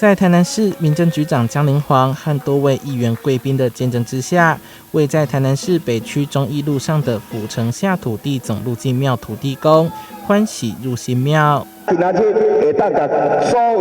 在台南市民政局長江林煌和多位議員貴賓的見證之下，位在台南市北區忠義路上的府城下土地總路進廟土地公歡喜入新廟。今仔日會當共所有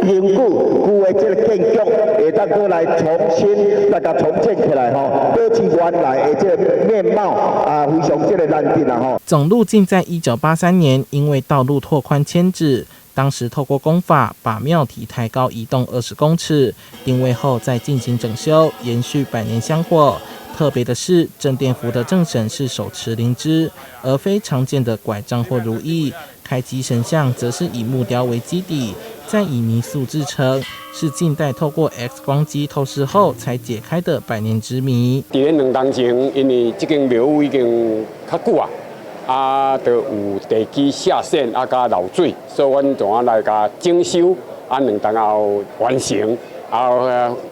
永久舊的這个建築，會當閣來重新來共重建起來吼，保持原來的這个面貌啊，非常這个難得啦吼。總路進在1983年因為道路拓寬遷址，當時透過工法把廟體抬高移動20公尺，定位後再進行整修，延續百年香火。特別的是，鎮殿福德正神是手持靈芝，而非常見的拐杖或如意。開基神像則是以木雕為基底，再以泥塑製成，是近代透過 X 光機透視後才解開的百年之謎。佇咧2冬前，因為這間廟宇已經較久啊，啊，就有地基下陷啊，佮漏水，所以阮就愛來共整修，啊，2冬後完成。啊，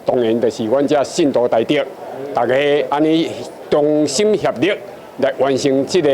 當然就是阮遮信徒大德，大家按呢同心協力來完成這個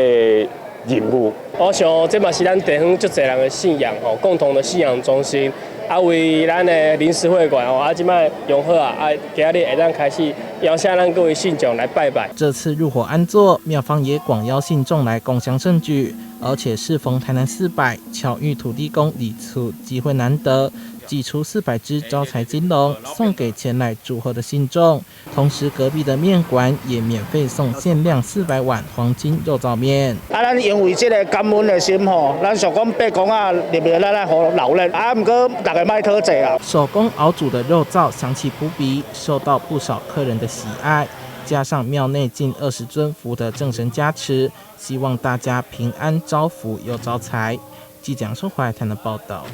任務。我想這嘛是咱地方足濟人的信仰吼，共同的信仰中心。啊，為咱的臨時會館哦，啊，這擺用好啊，啊，今仔日會當開始邀請咱各位信眾來拜拜。這次入伙安座，廟方也廣邀信眾來共襄盛舉，而且適逢台南400，巧遇土地公禮厝，機會難得，祭出400隻招財金龍，送給前來祝賀的信眾。同時，隔壁的麵館也免費送限量400碗黃金肉燥麵。啊，咱因為這个感恩的心吼，咱想講伯公仔入來，咱來予鬧熱，啊，毋過大家莫討濟啊。手工熬煮的肉燥香氣撲鼻，受到不少客人的喜愛。加上廟內近20尊福德正神加持，希望大家平安招福又招財。記者楊淑懷台南報道。